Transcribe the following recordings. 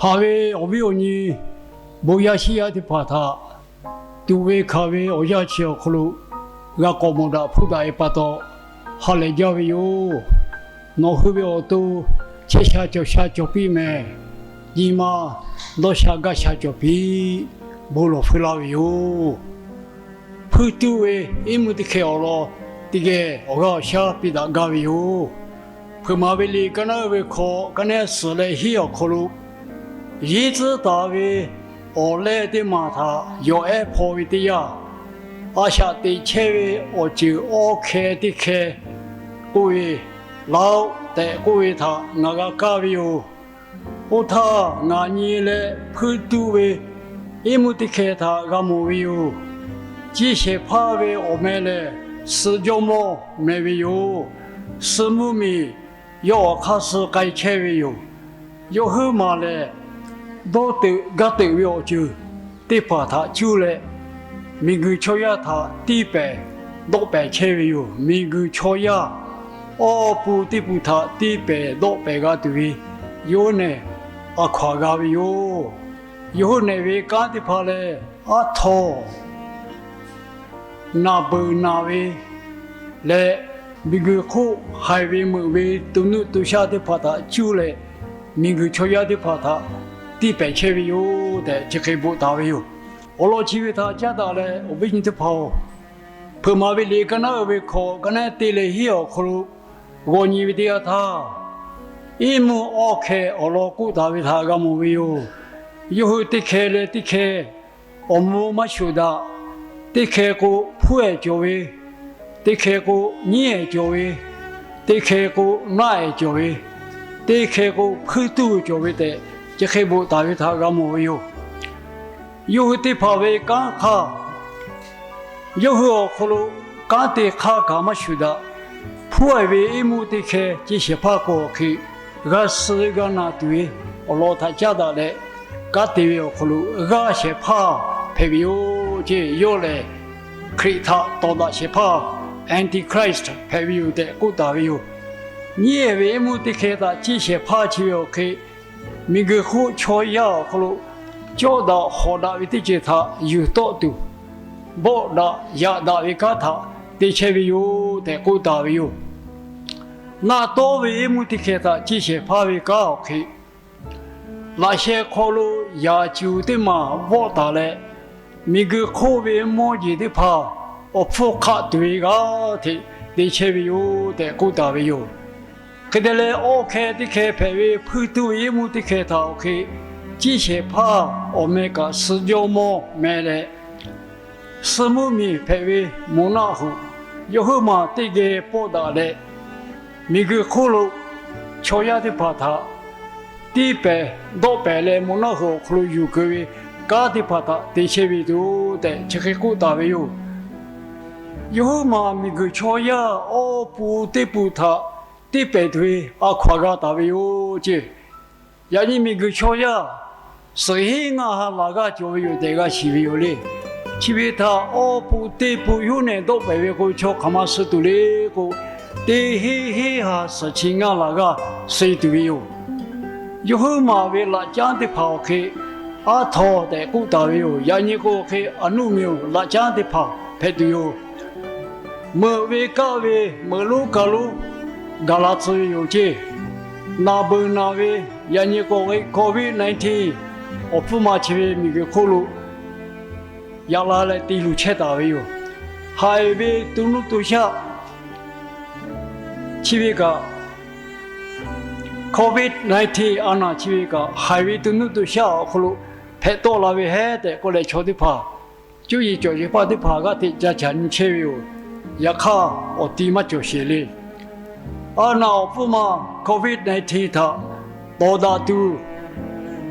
Haꞈ ve awˬ viˉ awˬ nyi bon yaˇ shiˉ yaˇ teˇ hpaˍ htaꞈ tuꞈ ve hkanˍ ve awˬ yanˇ chi awˬ hk'aw lo g'a k'awꞈ mawˬ daꞈ hpuˇ daꞈ ve pa taw, ha lehˬ jaˇ ve yoˬ. Nawˬ hui ve awˬ to chehˇ sha cawˬ sha cawˬ piˇ mehˍ. Nyi ma dawˇ sha gaˇ sha cawˬ piˇ. Bon lawˬ feu laˇ ve yoˬ. Hpuiˇ tuˇ ve iˉ mvuhˇ teˇ hkeh awˬ lawn teˇ geh awˬ g'aˇ awˬ shaˉ piˇ daꞈ gaˇ ve yoˬ. Hpeuꞈ maˍ ve liꞈ kaˇ naˉ ve hkawꞈ kaˇ naˉ suhˍ leh hiˉ awˬ hk'aw lo, yeˇ tcuhˉ taˍ ve awˬ lehˇ teˇ maˬ htaꞈ yawˬ ehˉ hpaw ve teˇ yanˇ, a shaꞈ teꞈ chehˇ ve awˬ ceuˬ awˇ hkeh teˇ hkeh k'oˆ ve, Laˬ-oꞈ tehꞈ k'oˆ ve htaꞈ ngaˬ g'a kaˇ ve yoˬ. Oˇ htaˇ, ngaˬ nyi leh hpuiˇ tuˇ ve iˉ mvuhˇ teˇ hkeh htaꞈ g'a mawˬ ve yoˬ. Ciˇ shehˍ hpaˇ ve awˬ meh lehˬ, suh jawˇmawˇ meh ve yoˬ. Suh mvuhˇ miˬ yawˇ awˬ hk'aˇ suh k'ai chehˇ ve yoˬ. Yawˇ huiˉ maˬ lehˬ, dawˇ teuꞈ gaˇ teuꞈ ve awˬ ceuˬ teˇ hpaˍ htaꞈ cuˇ leh, miˬguiˬ chaw yaˇ htaꞈ tiˇ pehˍ dawˆ pehˍ chehˇ ve yoˬ. Miˬguiˬ chaw yaˇ awˇ pun teˇ pun htaꞈ tiˇ pehˍ dawˆ pehˍ g'a tuˬ ve yawˇ nehˬ a hkaw aˬ g'a ve yoˬ. Yawˇ hui nehˬ ve kanˉ teˇ hpaˍ lehˬ, aˉ htawˇ naˬ beuˬ naˬ ve leh, miˬguiˬ hk'oˆ haiˬ ve meuꞈ ve to nuˆ to shaˆ teˇ hpaˍ htaꞈ cuˇ leh, miˬguiˬ chaw yaˇ teˇ hpaˍ htaꞈ tiˇ pehˍ chehˇ ve yoˬ tehꞈ chi hk'e bvuhꞈ taˍ ve yoˬ. Awˬ lawn chi ve htaꞈ caˉ daꞈ leh awˬ viˉ nyi teˇ hpaˍ-oˬ, hpeuꞈ maˍ ve liꞈ kaˇ naˉ ve hkawꞈ kaˇ naˉ te leh hiˉ awˬ hk'aw lo g'aw nyi ve teˇ yanˇ htaˇ, iˉ mvuhˇ awˇ hkeh awˬ lawn k'oˆ taˍ ve htaꞈ g'a mawˬ ve yoˬ. Yawˇ hui teˇ hkeh leh teˇ hkeh awˬ mvuh maˇ shuˍ daꞈ, teˇ hkeh k'o hpuˉ-ehˍ cawˬ ve, teˇ hkeh k'o nyiˉ-ehˍ cawˬ ve, teˇ hkeh k'o naˆ-ehˍ cawˬ ve, teˇ hkeh k'o hpuiˇ tuˇ cawˬ ve tehꞈ chi hk'e bvuhꞈ taˍ ve htaꞈ g'a mawˬ ve yoˬ. Yawˇ hui teˇ hpaˍ ve kanˉ hk'aˇ, yawˇ hui awˬ hk'aw lo kanˉ te hk'aˇ kaꞈ maˇ shuˍ daꞈ. Hpuˉ-ehˍ ve iˉ mvuhˇ teˇ hkeh ciˇ shehˍ hpaˇ k'o hk'e g'a suh g'a naˬ tuˬ ve awˬ lawn htaꞈ caˉ daꞈ leh, kanˉ te ve awˬ hk'aw lo g'aˇ shehˍ hpaˇ hpehꞈ ve yoˬ ceˇ. Yawˇ lehˬ, Hkriꞈ htaꞈ tawˍ daꞈ shehˍ hpaˇ, Antichrist hpehꞈ ve yoˬ tehꞈ k'oˆ taˍ ve yoˬ. Nyiˉ-ehˍ ve iˉ mvuhˇ teˇ hkeh htaꞈ ciˇ shehˍ hpaˇ chi ve awˬ hk'e, miˬguiˬ hk'oˆ chaw yaˇ awˬ hk'aw lo cawˇ daꞈ hawˍ daꞈ ve teˇ ceuˬ htaꞈ yuˬ tawˆ tuˬ, bawˆ daꞈ yaꞈ daꞈ ve kanˉ htaꞈ te chehˇ ve yoˬ tehꞈ k'oˆ taˍ ve yoˬ. Naˆ tawˉ ve iˉ mvuhˇ teˇ hkeh htaꞈ ciˇ shehˍ hpaˇ ve kanˉ awˬ hk'e, laꞈ sheh hk'aw lo yaꞈ cuˬ teˇ maˬ vawˆ taˍ leh, miˬguiˬ hk'oˆ ve mawˇ jeˬ teˇ hpaˍ awˬ hpfuhˇ hk'aˆ tuˬ ve g'aˇ hteꞈ te chehˇ ve yoˬ tehꞈ k'oˆ taˍ ve yoˬ. Hk'e te leh, awˇ hkeh teˇ hkeh hpehꞈ ve hpuiˇ tuˇ ve iˉ mvuhˇ teˇ hkeh htaꞈ awˬ hk'e, ciˇ shehˍ hpaˇ awˬ meh kaꞈ suh jawˇ mawˇ meh leh, suh mvuhˇ miˬ hpehꞈ ve moˬ naˆ hoꞈ yawˇ huiˉ maˬ teˇ geh pawˆ daꞈ leh, miˬguiˬ hk'oˆ lo chaw yaˇ teˇ hpaˍ htaꞈ tiˇ pehˍ dawˆ pehˍ leh, moˬ naˆ hoꞈ awˬ hk'aw lo yuˬ keu ve kanˉ teˇ hpaˍ htaꞈ te chehˇ ve yoˬ tehꞈ chi hk'e k'oˆ taˍ ve yoˬ. Yawˇ huiˉ maˬ miˬguiˬ chaw yaˇ awˇ pun teˇ pun htaꞈ tiˇ pehˍ tuˬ ve a hkaw aˬ g'a taˍ ve yoˬ ceˇ. Yaꞈ nyi miˬguiˬ chaw yaˇ suhˍ henˇ ngaˇ ha laˬ g'aˇ cawˬ ve yoˬ tehꞈ g'a shiˍ ve yoˬ le. Chi ve htaꞈ awˇ pun teˇ pun yawˇ nehˬ dawˆ pehˍ ve k'o, chaw hk'aˬ ma suh tuˬ le k'o, teˇ henˇ henˇ ha suhˍ chi ngaˇ laˬ g'aˇ suh tuˬ ve yoˬ. Yawˇ huiˉ maˬ ve laꞈ caˉ teˇ hpaˍ awˬ hk'e aˉ htaw tehꞈ k'oˆ taˍ ve yoˬ. Yaꞈ nyi k'o hk'e, aˬ nuˆ miˬ-oˬ, laꞈ caˉ teˇ hpaˍ hpehꞈ tuˬ yoˬ. Meuꞈ ve kaˆ ve meuꞈ lonˉ ka lonˉ gaˬ la tcuh ve yoˬ ceˇ. Naˬ beuˬ naˬ ve, yaꞈ nyi k'o hk'e covid nineteen awˬ hpfuhˇ ma chi ve miˬguiˬ hk'oˆ lo yaꞈ la leh te luˬ chehˇ taˍ ve yoˬ. Haiˬ ve to nuˇ to shaˆ chi ve kaꞈ, covid nineteen a naˬ chi ve kaꞈ, haiˬ ve to nuˇ to shaˆ awˬ hk'aw lo hpehꞈ tawˆ la ve hehˉ tehꞈ k'oˆ leh, chaw teˇ hpaˍ, cuˇ yiˍ cawˬ yiˍ paˇ teˇ hpaˍ g'aˇ hteꞈ ca caˬ nyi chehˇ ve yoˬ. Yaꞈ hk'aˇ, awˬ ti maˇ cawˬ sheˍ le. A naˬ awˬ hpfuhˇ ma covid nineteen htaꞈ tawˍ daꞈ tuˬ,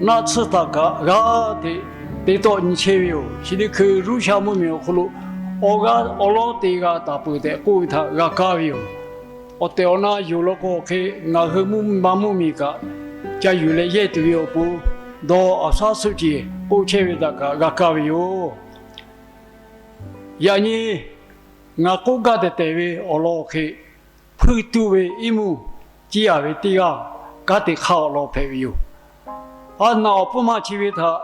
naˆ tsuhˇ htaꞈ kaꞈ g'aˇ hteꞈ te tawˆ nyi chehˇ ve yoˬ. Chi teˇ hkui Russia mvuhˇ miˬ awˬ hk'aw lo awˬ g'aˇ awˬ lawˉ te g'a taˍ peuˬ tehꞈ k'oˆ ve htaꞈ g'a kaˇ ve yoˬ. Awˬ tehˬ awˬ na yonˍ law k'o hk'e, ngaˬ hui mvuhˇ ma mvuhˇ miˬ kaꞈ ca yuˬ leh yehˇ tuˬ ve awˬ pon, dawˇ awˬ shaˉ suhˆ ceˬ k'oˆ chehˇ ve htaꞈ kaꞈ g'a kaˇ ve yoˬ. Yaꞈ nyi ngaˬ k'oˆ gaˇ tehˬ tehˬ ve awˬ lawn hk'e, hpuiˇ tuˇ ve iˉ mvuhˇ ciˇ yanˍ ve teˇ g'aˇ kanˉ te hk'aˇ awˬ lawn hpehꞈ ve yoˬ. A naˍ awˬ pfuhˇ ma chi ve htaꞈ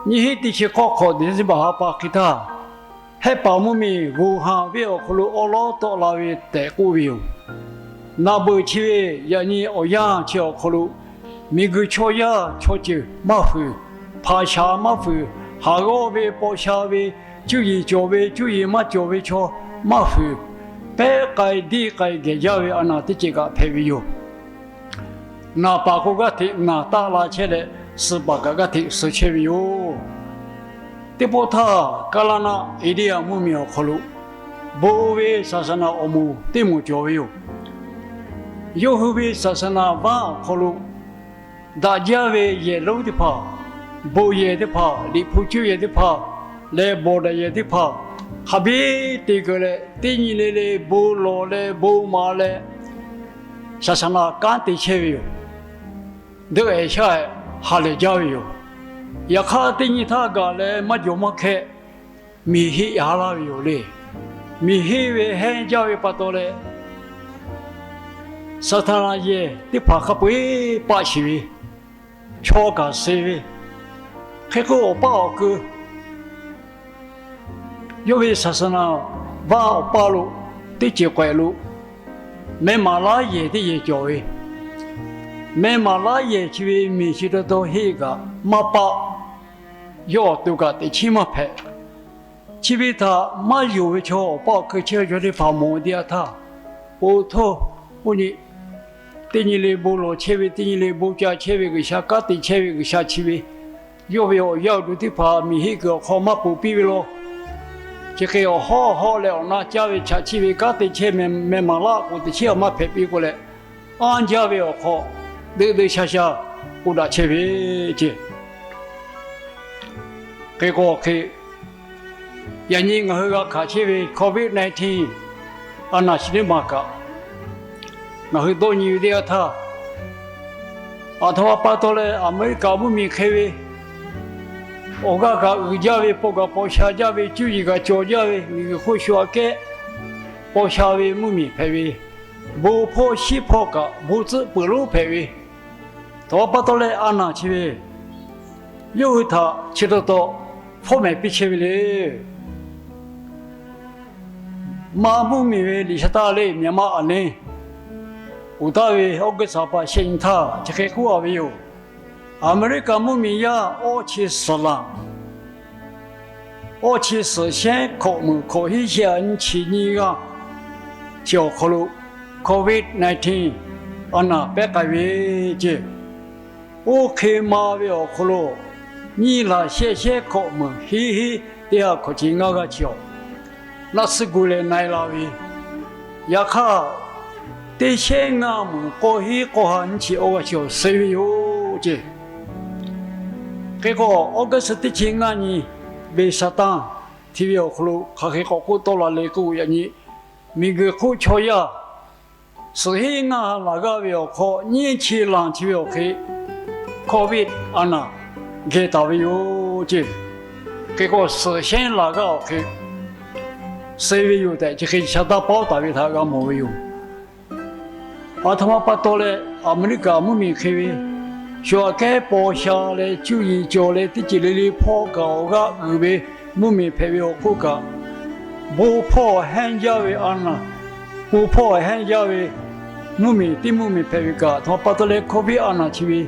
nyiˇ hinˉ teˇ chi k'awˇ hk'awꞈ December ha pa hk'e htaˇ, Hehˉ paˍ mvuhˇmiˬ Wuhan venˇ awˬ hk'aw lo awˉ lawˉ tawˆ la ve tehꞈ k'oˆ ve yoˬ. Naˍ beuꞈ chi ve yaꞈ nyi awˬ yanˇ chi awˬ hk'aw lo, miˬguiˬ chaw yaˇ chaw ceuˬ maˇ fuiˍ, hpaˍ shaˍ maˇ fuiˍ, haˍ g'awˇ ve paw sha ve, cuˇ yiˍ cawˬ ve cuˇ yiˍ maˇ cawˬ ve chaw maˇ fuiˍ, pehˉ k'ai diˇ k'ai gehˬ jaˇ ve a naˬ teˇ ceuˬ kaꞈ hpehꞈ ve yoˬ. Naˍ paˍ k'o g'aˇ hteꞈ naˍ taˆ la chehˇ leh, suh paˍ kaꞈ g'aˇ hteꞈ suh chehˇ ve yoˬ. Teˇ pawˆ htaˇ, Kaˇlaˇ naˆ India mvuhˇmiˬ awˬ hk'aw lo bon ve saˍsaˍnaˍ awˬ moˍ teˇ moˍ cawˬ ve yoˬ. Yawˇ hui ve saˍsaˍnaˍ vaˇ awˬ hk'aw lo daꞈ jaˇ ve yehˬ lonˉ teˇ hpaˍ, bon yehˬ teˇ hpaˍ, liꞈ hpu cuˇ yehˬ teˇ hpaˍ, leh bawˬ daꞈ yehˬ teˇ hpaˍ, hk'a biˇ te keu leh teˇ nyi le le bon lawˬ leh bon maˍ leh, saˍsaˍnaˍ kanˉ te chehˇ ve yoˬ. Deuˆ ehˍ shaˉ ehˍ ha lehˬ jaˇ ve yoˬ. Yaꞈ hk'aˇ, teˇ nyi htaˇ gaˬ leh maˇ jawˬ maˇ hkehˇ, miˬ heˆ ha laˇ ve yoˬ le. Miˬ heˆ ve hehnˇ jaˇ ve pa taw leh, saˍsaˍnaˍ yehˬ teˇ hpaˍ hk'a peu-eˬ paˆ shiˍ ve, chaw kaꞈ suh ve, hk'e k'o awˬ paˇ awˬ ku yawˇ ve saˍsaˍnaˍ vaˇ awˬ paˇ lo teˇ ceuˬ k'awehꞈ lo, meh maˍ laˉ yehˬ teˇ yehˬ cawˬ ve, meh maˍ laˉ yehˬ chi ve miˬ chi taw taw heˆ kaꞈ maˇ paˆ. Yawˇ awˬ to kaꞈ teꞈ chiˉ maˇ hpehꞈ. Chi ve htaꞈ maˇ yonˍ ve chaw awˬ paˇ awˬ ku chehˇ ve chaw teˇ hpaˍ mawˬ ve teˇ yanˇ htaˇ, oˇ htoˇ, oˇ nyi teˇ nyi le bon lawˬ chehˇ ve, teˇ nyi le bon ca chehˇ ve G'uiˬsha, kanˉ te chehˇ ve G'uiˬsha chi ve, yawˇ ve awˬ yaˇ awˬ duˬ teˇ hpaˍ miˬ heˆ kuiˬ awˬ hk'aw maˇ ponˬ piˇ ve law. Chi hk'e awˬ hawˉ hawˉ leh awˬ na caˇ ve chaꞈ chiˇ ve kanˉ te chehˇ meh maˍ laˇ k'o, teꞈ chiˉ a maˇ hpehꞈ piˇ k'o leh, anˇ jaˇ ve awˬ hk'aw deuˆ deuˆ sha sha k'oˆ daꞈ chehˇ ve ce. Hk'e k'o hk'e, yaꞈ nyi ngaˬ hui g'a hkanˍ chehˇ ve Covid nineteen a naˬ chi teˇ maˬ kaꞈ, ngaˬ hui dawˇ nyi ve teˇ yanˇ htaˇ, aˬ htoꞈ ma pa taw leh Aˍmeˍriˆkaꞈ mvuhˇmiˬ hk'e ve awˬ g'aˇ kaꞈ uiˍ jaˇ ve, paw kaꞈ paw sha jaˇ ve, cuˇ yiˍ kaꞈ cawˬ jaˇ ve, miˬguiˬ hk'oˆ shu aꞈ kehˉ paw sha ve mvuhˇmiˬ hpehꞈ ve, bon hpawˇ shiˉ hpawˇ kaꞈ bon tcuhˆ peuˬ lonˉ hpehꞈ ve, aˬ htoꞈ ma pa taw leh a naˬ chi ve yawˇ hui htaꞈ chi taw taw fawˉ mehˍ piˇ chehˇ ve le. Ma mvuhˇmiˬ ve liꞈ sha taˇ le, မြန်မာ့အလင်း uˬ taˍ ve August ha pa shehˆ nyi htaˇ chi hk'e k'oˆ a ve yoˬ. Aˍmeˍriˆkaꞈ mvuhˇmiˬ yaˇ awˇ chi suhˍ laˬ, awˇ chi suhˍ shehˉ hkawꞈ meunˍ hkawꞈ hiˉ shehˆ nyiˇ chi nyiˇ g'aˇ chi awˬ hk'aw lo Covid nineteen a naˬ pehˉ k'ai ve ce. Oˇ hk'e ma ve awˬ hk'aw lo nyiˇ laˬ shehˆ shehˉ hkawꞈ meunˍ hiˉ hiˉ teˇ ha hkawꞈ chi ngaˇ g'aˇ chi awˬ naˆ tsuhˇ gu leh na-e la ve, yaꞈ hk'aˇ teˇ shehˉ ngaˇ meunˍ k'awˇ hiˉ k'awˇ ha nyiˇ chi awˇ g'aˇ chi awˬ suh ve yoˬ ce. Hk'e k'o, August teˇ chi ngaˇ nyi ve Saˍtanˍ hti ve awˬ hk'aw lo hk'aˬ hk'e k'awꞈ k'oˆ tawˆ la le k'oˆ, yaꞈ nyi miˬguiˬ hk'oˆ chaw yaˇ suhˍ hinˉ ngaˇ ha laˬ g'aˇ ve awˬ hk'aw, nyiˇ chi laˬ chi ve awˬ hk'e Covid a naˬ geh taˍ ve yoˬ ce. Hk'e k'o, suhˍ shehˉ laˬ g'aˇ awˬ hk'e suh ve yoˬ tehꞈ, chi hk'e sha taˇ pawˉ taˍ ve htaꞈ g'a mawˬ ve yoˬ. Aˬ htoꞈ ma pa taw leh Aˍmeˍriˆkaꞈ mvuhˇmiˬ hk'e ve shu aꞈ kehˉ paw sha leh cuˇ yiˍ cawˬ leh teˇ ceuˬ le le hpawˇ kaꞈ awˬ g'aˇ uiˍ ve mvuhˇmiˬ hpehꞈ ve awˬ hk'oˆ kaꞈ, bon hpawˇ hehnˇ jaˇ ve a naˬ, bon hpawˇ hehnˇ jaˇ ve mvuhˇmiˬ teˇ mvuhˇmiˬ hpehꞈ ve kaꞈ, aˬ htoꞈ ma pa taw leh Covid a naˬ chi ve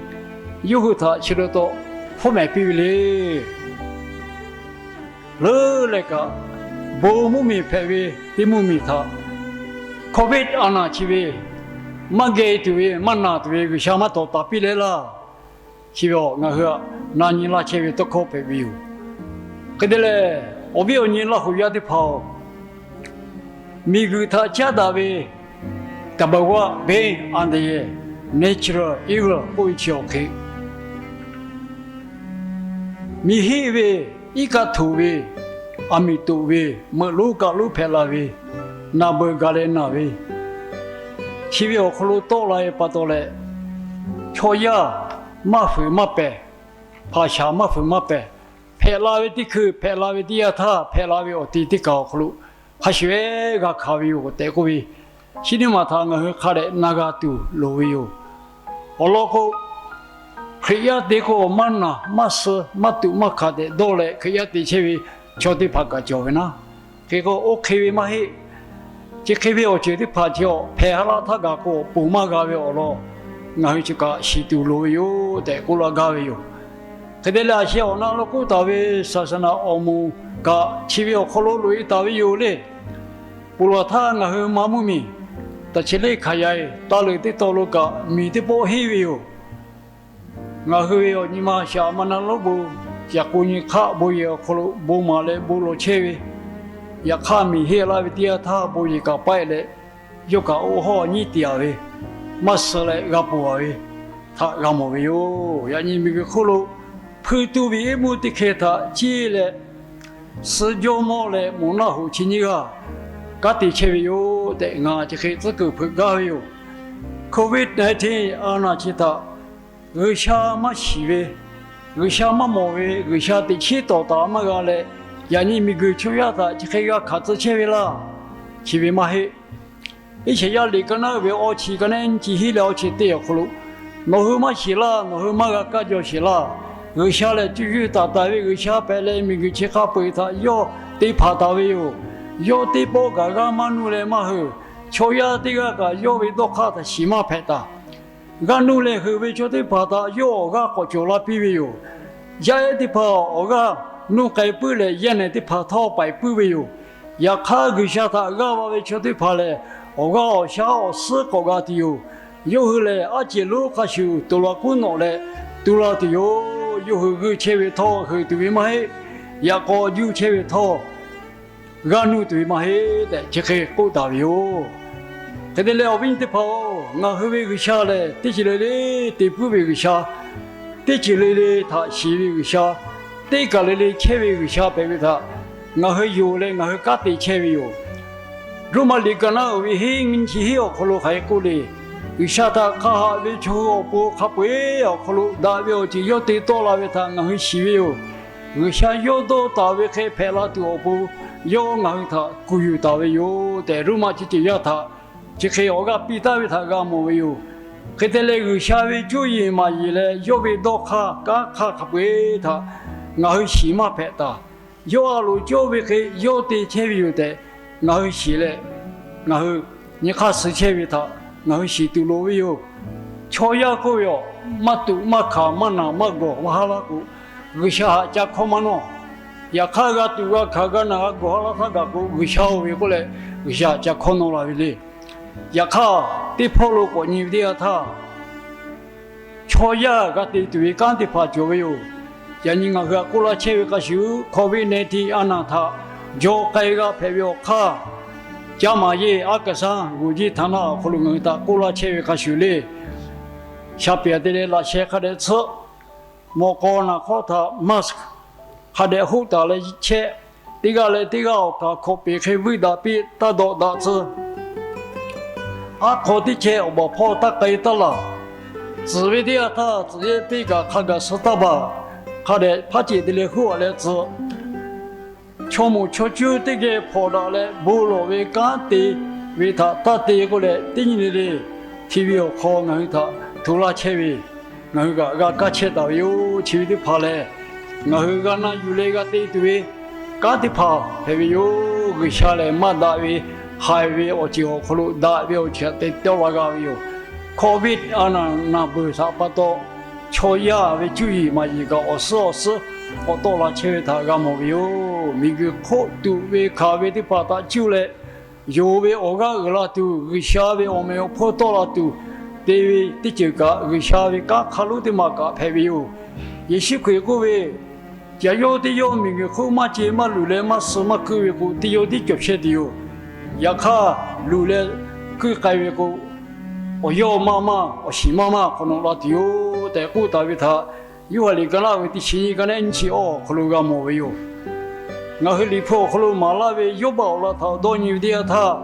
yawˇ hui htaꞈ chi taw taw fawˉ mehˍ piˇ ve le. Leuˉ leh kaꞈ, bon mvuhˇmiˬ hpehꞈ ve teˇ mvuhˇmiˬ htaꞈ Covid a naˬ chi ve maˇ geh tuˬ ve maˇ naˬ tuˬ ve G'uiˬsha maˇ tawˍ taˍ piˇ leh laˇ. Chi ve ngaˬ hui aꞈ na nyi laˇ chehˇ ve tawˇ hkawˇ hpehꞈ ve yoˬ. Hk'e te leh, awˬ viˉ awˬ nyi Laˇ huˍ yaˇ teˇ hpaˍ-oˬ, miˬguiˬ htaꞈ caˉ daꞈ ve ธรรมชาติ being อันตราย natural evil k'oˆ ve chi awˬ hk'e, miˬ heˆ ve, iˉ kaˆ htoꞈ ve, aˬ miˍ toꞈ ve, meuꞈ lonˉ kaˆ lonˉ hpehꞈ la ve, naˬ beuꞈ gaˬ leh naˬ ve, chi ve awˬ hk'aw lo tawˆ la ve pa taw leh, chaw yaˇ maˇ fuiˍ maˇ pehˍ, hpaˍ shaˍ maˇ fuiˍ maˇ pehˍ, hpehꞈ la ve teˇ hkui hpehꞈ la ve teˇ yanˇ htaˇ hpehꞈ la ve awˬ te teˇ kaˬ awˬ hk'aw lo hk'a shuˍ ehˉ g'a hkanˍ ve yoˬ tehꞈ k'oˆ ve, chi teˇ maˬ htaꞈ ngaˬ hui hk'a dehꞈ na g'a tuˬ loˍ ve yoˬ. Awˬ lawn k'o, Hkriꞈ yaˇ te k'o, maˇ naˬ maˇ suh maˇ tuꞈ maˇ hkanˍ tehꞈ dawˇ leh Hkriꞈ yaˇ te chehˇ ve chaw teˇ hpaˍ kaꞈ cawˬ ve naˉ. Hk'e k'o, oˇ hk'e ve maˇ heˆ. Chi hk'e ve awˬ ceuˬ teˇ hpaˍ chi awˬ hpehꞈ ha laˇ htaˇ gaˬ k'o, ponˬ maˇ g'a ve awˬ lawn ngaˬ hui chi kaꞈ shiˍ tuˬ loˍ ve yoˬ tehꞈ k'oˆ laˇ gaˇ ve yoˬ. Hk'e te leh, a sheh awˬ na lo k'oˆ taˍ ve saˍsaˍnaꞈ awˬ moˍ kaꞈ chi ve awˬ hk'aw lo loꞈ e taˍ ve yoˬ le. Ponˬ laˬ htaˇ ngaˬ hui maˇ mvuhˇ miˬ, taˍ chi leˇ hkanˍ yaꞈ e taˇ leuˬ teˇ taw lo kaꞈ miˬ teˇ pawˆ henˇ ve yoˬ. Ngaˬ hui ve awˬ nyi ma shaˍ ma na lonˉ bon, yaꞈ k'o nyi hk'aˆ bon yehˬ awˬ hk'aw lo bon maˍ leh bon lawˬ chehˇ ve, yaꞈ hk'aˇ miˬ henˇ laˇ ve teˇ yanˇ htaˇ bon yehˬ kaꞈ paˆ e leh, yawˇ kaꞈ oˇ hawˉ nyiˉ tiꞈ a ve, maˇ suh leh g'a ponˬ a ve htaꞈ g'a mawˬ ve yoˬ. Yaꞈ nyi miˬguiˬ hk'oˆ lo hpuiˇ tuˇ ve iˉ mvuhˇ teˇ hkeh htaꞈ ciˇ leh, suh jawˇ mawˇ leh moˍ naˆ hoꞈ chi nyiˇ g'aˇ kanˉ te chehˇ ve yoˬ tehꞈ ngaˬ chi hk'e tcuhˉ kuiˬ hpeuꞈ gaˇ ve yoˬ. Covid nineteen a naˬ chi htaꞈ G'uiˬsha maˇ shiˍ ve, G'uiˬsha maˇ mawˬ ve, G'uiˬsha teꞈ chiˉ tawˍ taˍ maˇ g'a leh, yaꞈ nyi miˬguiˬ chaw yaˇ htaꞈ chi hk'e g'a hkanˍ tcuh chehˇ ve laˇ. Chi ve maˇ heˆ. Iˉsaˍyaˆ liꞈ ka naˉ uiˍ ve awˇ chi ka naˉ nyiˇ chi hiˉ leh awˇ chi teˇ awˬ hk'aw lo, nawˬ hui maˇ shiˍ laˇ, nawˬ hui maˇ g'a kaˇ jaw sheˍ laˇ. G'uiˬsha lehˬ cuˇ yuˬ taˍ taˍ ve G'uiˬsha hpehꞈ leh, miˬguiˬ chi hk'a peu-eˬ htaꞈ yawˇ te hpanˍ taˍ ve yoˬ. Yawˇ teˇ pawˆ kaꞈ g'aˇ maˇ nuˇ leh maˇ hui, chaw yaˇ teˇ g'aˇ kaꞈ yawˇ ve dawˇ hk'aˇ htaꞈ shiˍ maˇ hpehꞈ taˍ. G'aˇ nuˇ leh heuˬ ve chaw teˇ hpaˍ htaꞈ yawˇ awˬ g'aˇ k'awꞈ cawˬ la piˇ ve yoˬ. Yaˇ ehˉ teˇ hpaˍ awˬ g'aˇ nuˇ k'ai puiˉ leh, yaˇ nehˬ teˇ hpaˍ htawˇ paiˍ puiˉ ve yoˬ. Yaꞈ hk'aˇ, G'uiˬsha htaꞈ g'aˇ va ve chaw teˇ hpaˍ lehˬ, awˬ g'aˇ awˬ shaˉ awˬ suhˉ k'awꞈ g'a tuˬ yoˬ. Yawˇ hui lehˬ, aˉ ceˬ lonˉ hk'a shuˍ tuˬ la kuˉ nawꞈ leh tu la tuˬ yoˬ. Yawˇ hui g'uiˇ chehˇ ve htawˇ heuˬ tuˬ ve maˇ heˆ. Yaꞈ k'aw juˇ chehˇ ve htawˇ g'aˇ nuˇ tuˬ ve maˇ heˆ tehꞈ chi hk'e k'oˆ taˍ ve yoˬ. Hk'e te leh, awˬ viˉ nyi teˇ hpaˍ-oˬ, ngaˬ hui ve G'uiˬsha lehˬ teˇ ceuˬ le le te puiˉ ve G'uiˬsha, teˇ ceuˬ le le htaꞈ shiˍ ve G'uiˬsha, teˇ kaˬ le le chehˇ ve G'uiˬsha hpehꞈ ve htaꞈ ngaˬ hui yonˍ leh ngaˬ hui kanˉ te chehˇ ve yoˬ. Roˉmaꞈ liꞈ ka naˉ uiˍ ve hiˉ nyiˇ chi hiˉ awˬ hk'aw lo hk'aˬ hk'e k'oˆ le. G'uiˬsha htaꞈ hk'a haꞈ ve chaw hui awˬ pon hk'a peu-eˬ awˬ hk'aw lo daꞈ ve awˬ ceuˬ yawˇ te tawˆ la ve htaꞈ ngaˬ hui shiˍ ve yoˬ. G'uiˬsha yawˇ dawˇ taˍ ve hk'e hpehꞈ la tuˬ awˬ pon, yawˇ ngaˬ hui htaꞈ kuˬ yuˬ taˍ ve yoˬ tehꞈ, Roˉmaꞈ chi ceuˬ yaˇ htaꞈ chi hk'e awˬ g'aˇ piˇ taˍ ve htaꞈ g'a mawˬ ve yoˬ. Hk'e te leh, G'uiˬsha ve cuˇ yiˍ maˍ yiˍ leh yawˇ ve dawˇ hk'aˇ kanˉ hk'aˇ hk'a peu-eˬ htaꞈ ngaˬ hui shiˍ maˇ hpehꞈ taˍ. Yawˇ a loˍ cawˇ ve hk'e yawˇ te chehˇ ve yoˬ tehꞈ ngaˬ hui shiˍ leh, ngaˬ hui nyi hk'aˇ suh chehˇ ve htaꞈ ngaˬ hui shiˍ tuˬ loˍ ve yoˬ. Chaw yaˇ k'oˆ ve, maˇ tuꞈ maˇ hkanˍ maˇ naˬ maˇ gawˬ maˇ haˉ laˇ k'o, G'uiˬsha htaꞈ ca hkawˇ maˇ nawˇ. Yaꞈ hk'aˇ, g'a tuꞈ g'a hkanˍ g'a naˬ g'a gawˬ haˉ laˇ htaˇ gaˬ k'o, G'uiˬsha-oˬ ve k'oˆ leh G'uiˬsha htaꞈ ca hkawˇ nawˇ la ve le. Yaꞈ hk'aˇ, teˇ hpawˇ lo k'awꞈ nyi ve teˇ yanˇ htaˇ, chaw yaˇ g'a te tuˬ ve kanˉ teˇ hpaˍ cawˬ ve yoˬ. Yaꞈ nyi ngaˬ hui htaꞈ k'oˆ laˇ chehˇ ve hk'a shuˍ, COVID nineteen a naˬ htaꞈ jaw k'ai g'a hpehꞈ ve awˬ hk'aˇ, caˇ maˍ yeˇ aˉ kaˍ saˉ g'uˬ jiˇ htaˍ naˆ awˬ hk'aw lo ngaˬ hui htaꞈ k'oˆ laˇ chehˇ ve hk'a shuˍ le. Sha pehˍ te leh laꞈ sheh hk'a dehꞈ tsuhˆ, mawꞈ k'aw naˬ hk'awˇ htaꞈ mask hk'a dehꞈ hoˆ taˍ leh chehˇ. Teˇ g'aˇ leh teˇ g'aˇ awˬ kaˍ hkawꞈ peˍ hk'e vuiˇ daꞈ piˇ taˇ dawꞈ daꞈ tcuh. Aˉ hk'aw teˇ chehˇ awˬ baˬ hpawˇ taˇ k'ai taˇ laˬ. Tcuhˍ ve teˇ yanˇ htaˇ, tcuhˍ yeˇ piˇ kaꞈ hk'a gaˬ suh taˇ baˬ. Hk'a dehꞈ hpaˉ ceꞈ te leh huˉ aꞈ leh tcuh. Chaw moˍ chaw cuˇ teˇ geh hpawnˬ daꞈ leh bon lawˬ ve kanˉ te ve htaꞈ taˇ te k'oˆ leh, teˇ nyi le le hti ve awˬ hk'aw ngaˬ hui htaꞈ hto laˇ chehˇ ve, ngaˬ hui kaꞈ g'a kaˇ chehˇ taˍ ve yoˬ. Chi ve teˇ hpaˍ lehˬ, ngaˬ hui g'a na yuˬ leh g'a te tuˬ ve kanˉ teˇ hpaˍ hpehꞈ ve yoˬ. G'uiˬsha lehˬ maˇ daꞈ ve, haiˬ ve awˬ ceuˬ awˬ hk'aw lo daꞈ ve awˬ ceuˬ htaꞈ te tawˆ la g'a ve yoˬ. COVID a naˬ naˬ beuˬ htaꞈ pa taw, chaw yaˇ ve cuˇ yiˍ maˍ yiˍ kaꞈ awˬ suhˉ awˬ suhˉ k'awꞈ tawˆ la chehˇ ve htaꞈ g'a mawˬ ve yoˬ. Miˬguiˬ hk'oˆ tuꞈ ve hkanˍ ve teˇ hpaˍ htaꞈ cuˇ leh, yonˍ ve awˬ g'aˇ uiˍ la tuˬ, G'uiˬsha ve awˬ meꞈ awˬ hponˇ tawˆ la tuˬ te ve teˇ ceuˬ kaꞈ, G'uiˬsha ve kanˉ hk'a lonˉ teˇ maˬ kaꞈ hpehꞈ ve yoˬ. Yeˍsuˆ Hkriꞈ k'oˆ ve, Caˬ yawˇ teˇ yawˇ miˬguiˬ hk'oˆ maˇ ce maˇ luˬ leh maˇ suh maˇ kuiˇ ve k'o, teˇ yawˇ tiˉ cawˬ chehˇ tuˬ yoˬ. Yaꞈ hk'aˇ, luˬ leh kuiˇ k'ai ve k'o, awˬ yawˇ maˇ maˇ awˬ shiˍ maˇ maˇ hk'awꞈ nawꞈ la tuˬ yoˬ tehꞈ k'oˆ taˍ ve htaꞈ, Yoˇhanˬ liꞈ ka naˆ ve teˇ chi nyiˇ ka naˆ nyiˇ chi awˬ hk'aw lo g'a mawˬ ve yoˬ. Ngaˬ hui Liꞈ hpu awˬ hk'aw lo maˍ laˇ ve Yawˇbaˆ awˬ laꞈ htaꞈ dawˇ nyi ve teˇ yanˇ htaˇ,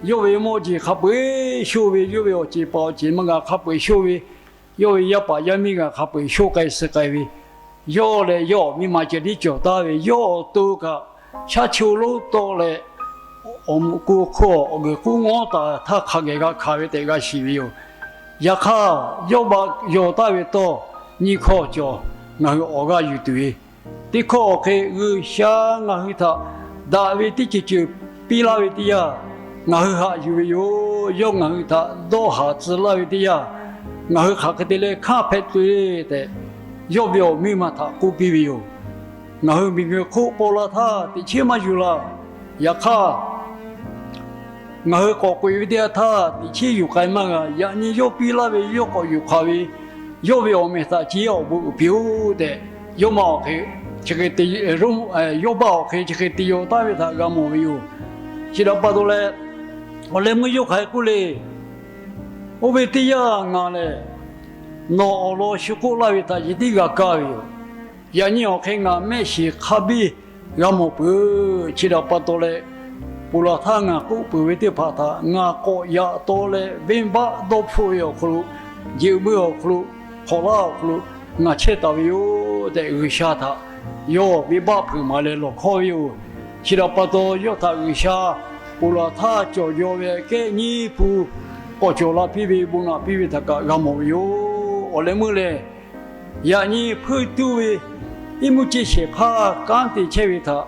yawˇ ve mawˇ jeˬ hk'a peu-eˬ shonˇ ve, yawˇ ve awˬ ceˬ paˍ awˬ ceˬ maˇ g'a hk'a peu-eˬ shonˇ ve, yawˇ ve yaˇ paˍ yaˇ miˇ g'a hk'a peu-eˬ shonˇ k'ai suh k'ai ve, yawˇ lehˬ yawˇ awˬ miˇ ma ceh tiˉ cawˬ taˍ ve, yawˇ awˬ to kaꞈ shaˉ cho lonˉ tawˆ leh, awˬ moˍ ko hk'oˆ awˬ g'uiˬ k'uˉ ngawˉ taˍ htaˇ hk'a geh g'a hkanˍ ve tehꞈ g'a shiˍ ve yoˬ. Yaꞈ hk'aˇ, Yawˇbaˆ yawˬ taˍ ve tawˇ nyiˇ hkawˇ cawˬ ngaˬ hui awˬ g'aˇ yuˬ tuˬ ve. Teˇ hkawˇ awˬ hk'e, G'uiˬsha ngaˬ hui htaꞈ daꞈ ve teˇ ceuˬ ceuˬ piˇ laˇ ve teˇ yanˇ, ngaˬ hui haꞈ yuˬ ve yoˬ. Yawˇ ngaˬ hui htaꞈ dawˇ haˍ tcuh laˇ ve teˇ yanˇ, ngaˬ hui hk'aˬ hk'e te leh hkanˇ hpehꞈ tuˬ le tehꞈ, yawˇ ve awˬ miˇ ma htaꞈ k'oˆ piˇ ve yoˬ. Ngaˬ hui miˬguiˬ hk'oˆ paw la htaˇ teꞈ chiˉ maˇ yuˬ laˇ. Yaꞈ hk'aˇ, ngaˬ hui k'awꞈ k'oꞈ-e ve teˇ yanˇ htaˇ teꞈ chiˉ yuˬ k'ai maˇ g'a. Yaꞈ nyi yawˇ piˇ laˇ ve, yawˇ k'awꞈ yuˬ hk'aˬ ve, yawˇ ve awˬ meh htaꞈ chi awˬ bon uiˍ piˇ-oˆ tehꞈ, yawˇ ma awˬ hk'e, yawˇ baˆ awˬ hk'e chi hk'e te yaw taˍ ve htaꞈ g'a mawˬ ve yoˬ. Chi htaꞈ pa taw leh, awˬ leh meuˇ yawˇ hk'aˬ hk'e k'oˆ le. Oˇ ve teˇ yanˇ ngaˬ lehˬ, nawˬ awˬ lawn shu k'oˆ laˇ ve htaꞈ yehˬ tiˉ g'a kaˇ ve yoˬ. Yaꞈ nyi awˬ hk'e ngaˬ mehˆ shiˍ hk'a biˇ g'a mawˬ peuˬ. Chi htaꞈ pa taw leh, ponˬ laˬ htaˇ ngaˬ k'oˆ peuˬ ve teˇ hpaˍ htaꞈ ngaˬ k'awꞈ yaꞈ taw leh, venˇbaˆ dawˇ hpfuhˆ ve awˬ hk'aw lo, jeuꞈ meuˇ awˬ hk'aw lo, hk'awꞈ laˇ awˬ hk'aw lo ngaˬ chehˇ taˍ ve yoˬ tehꞈ, G'uiˬsha htaꞈ yawˇ venˇbaˆ hpeuꞈ maˍ leh lawˬ hkawˇ ve yoˬ. Chi htaꞈ pa taw, yawˇ htaꞈ G'uiˬsha ponˬ laˬ htaˇ cawˬ jaw ve aꞈ kehˉ nyiˇ pun k'awꞈ cawˬ la piˇ ve, bon naꞈ piˇ ve htaꞈ kaꞈ g'a mawˬ ve yoˬ. Awˬ leh meuˇ lehˬ, yaꞈ nyi hpeuˇ tuˇ ve iˉ mvuhˇ ceˇ shehˍ hpaˇ kanˉ te chehˇ ve htaꞈ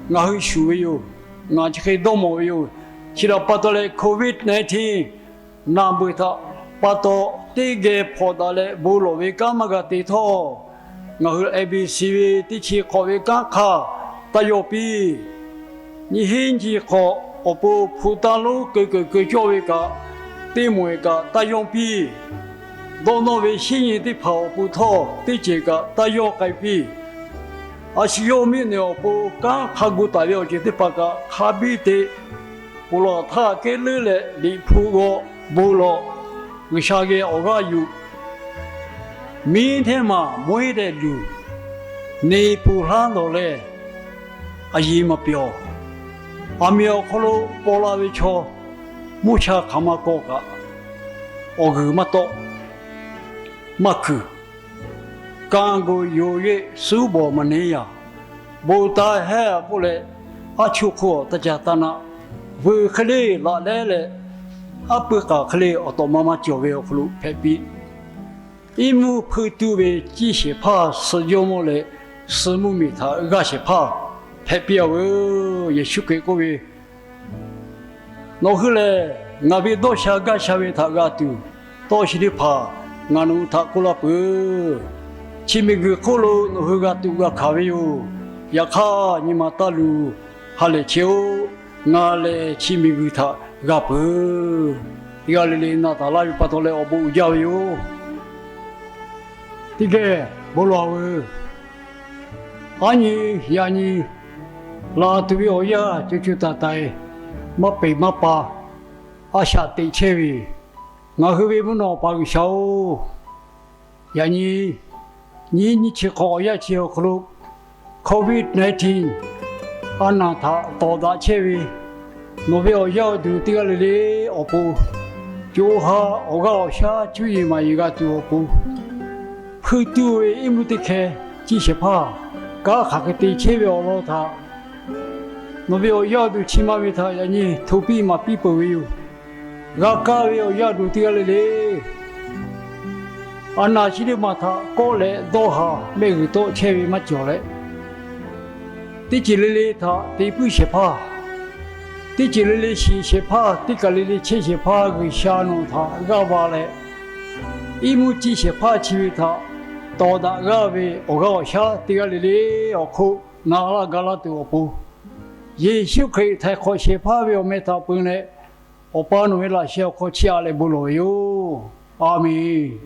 ngaˬ hui shuˍ ve yoˬ. Ngaˬ chi hk'e dawˇ mawˬ ve yoˬ. Chi htaꞈ pa taw leh, Covid nineteen naˬ beuˬ htaꞈ pa taw, teˇ geh hpawnˬ daꞈ leh bon lawˬ ve kanˉ maˇ g'a te htawˇ, ngaˬ hui A B C ve teˇ chi hk'awꞈ ve kanˉ hk'aˇ taˇ yawˇ piˇ. Nyiˇ hinˉ nyiˇ chi hk'awꞈ awˬ pon hpu taˇ lonˉ keu kuiˬ keu cawˇ ve kaꞈ, teˇ moˍ eˬ kaꞈ taˇ yawˇ piˇ. Dawˇ nawˇ ve shinˉ nyi teˇ hpaˍ awˬ pon htawˇ, teˇ ceuˬ kaꞈ taˇ yawˇ k'ai piˇ. A shu yawˇ miˇ neˬ awˬ pon kanˉ hk'a gu taˍ ve awˬ ceuˬ teˇ hpaˍ kaꞈ hk'a biˇ te, ponˬ laˬ htaˇ kehˉ leuˉ leh Liꞈ hpu g'aw bon lawˬ, G'uiˬsha geh awˬ g'aˇ yuˬ, miˉ hteˇ maˬ mawehˇ dehꞈ luˬ, neˍ puˬ hlaˉ lawˬ leh, a yiˍ maˍ pyawˬ. Aˬ miˍ awˬ hk'aw lo paw la ve chaw, mvuhˇ sha hk'aˬ ma k'aw kaꞈ, awˬ g'uiˬ maˇ tawˆ, maˇ kuiˬ, kanˇ go yo yeˆ suˉ bawˬ maˍ neˉ yaˬ, bon taˇ heˉ k'oˆ leh, aˉ chuˇ hk'oˆ awˬ taˇ ca taˇ naˆ, vuiˬ hk'e le laꞈ lehˉ leh, aˉ pui k'aˍ hk'e le awˬ tawꞈ ma ma cawˬ ve awˬ hk'aw lo hpehꞈ piˇ. Iˉ mvuhˇ hpeuˇ tuˇ ve ciˇ shehˍ hpaˇ suh jawˇ mawˇ leh, suh mvuhˇ miˬ htaꞈ g'aˇ shehˍ hpaˇ hpehꞈ piˇ-a veuˬ. Yeˍsuˆ Hkriꞈ k'oˆ ve, Nawˬ hui lehˬ ngaˬ ve dawˇ sha gaˇ sha ve htaꞈ g'a tuˬ, tawˇ shi teˇ hpaˍ ngaˬ nawˬ hui htaꞈ k'oˆ laˇ peuˬ. Chi miˬguiˬ hk'oˆ lo nawˬ hui g'a tuꞈ g'a hkanˍ ve yoˬ. Yaꞈ hk'aˇ nyi ma taˇ luˬ, ha lehˬ chehˇ-oˆ. Ngaˬ lehˬ chi miˬguiˬ htaꞈ g'a peuˬ. Teˇ g'aˇ le le na taˍ laˇ ve pa taw leh awˬ bon uiˍ jaˇ ve yoˬ. Teˇ geh bon lawˬ-a veuˬ. Aˉ nyi yaꞈ nyi la tuˬ ve awˬ yanˇ co co taiˍ taiˍ, maˇ peˬ maˇ pa, a shaꞈ teꞈ chehˇ ve, ngaˬ hui ve mvuhˇ naw pa G'uiˬsha-oˬ, yaꞈ nyi nyiˇ nyiˇ chi hk'awꞈ awˬ yanˇ chi awˬ hk'aw lo Covid nineteen a naˬ htaꞈ tawˍ daꞈ chehˇ ve, nawˬ ve awˬ yaˇ awˬ duˬ teˇ g'aˇ le le awˬ pon, co ha awˬ g'aˇ awˬ shaˉ cuˇ yiˍ maˍ yiˍ g'a tuˬ awˬ pon, hpeuˇ tuˇ ve iˉ mvuhˇ teˇ hkeh ciˇ shehˍ hpaˇ kanˉ hk'aˬ hk'e te chehˇ ve awˬ lawn htaꞈ nawˬ ve awˬ yaˇ awˬ duˬ chi ma ve htaꞈ yaꞈ nyi hto piˇ maˍ piˇ peuˬ ve yoˬ. G'a kaˇ ve awˬ yaˇ awˬ duˬ teˇ g'aˇ le le, a naˬ chi teˇ maˬ htaꞈ kawˆ leh dawˇ haˍ mehˆ g'uiˬ tawˆ chehˇ ve maˇ cawˬ leh, teˇ ceuˬ le le htaꞈ te puiˉ shehˍ hpaˇ, teˇ ceuˬ le le shiˍ shehˍ hpaˇ, teˇ kaˬ le le chehˇ shehˍ hpaˇ G'uiˬsha nawˬ htaꞈ g'aˇ va leh, iˉ mvuhˇ ciˇ shehˍ hpaˇ chi ve htaꞈ tawˍ daꞈ g'aˇ ve awˬ g'aˇ awˬ shaˉ teˇ g'aˇ le le awˬ hk'oˆ na laˇ ga laˇ tuˬ awˬ pon, Yeˍsuˆ Hkriꞈ htaiˍ hk'awꞈ shehˍ hpaˇ ve awˬ meh htaꞈ peu leh, Awˬ pa nawˬ ve laꞈ sheh awˬ hk'aw chiˇ aꞈ leh bon lawˬ ve yoˬ. A menˬ.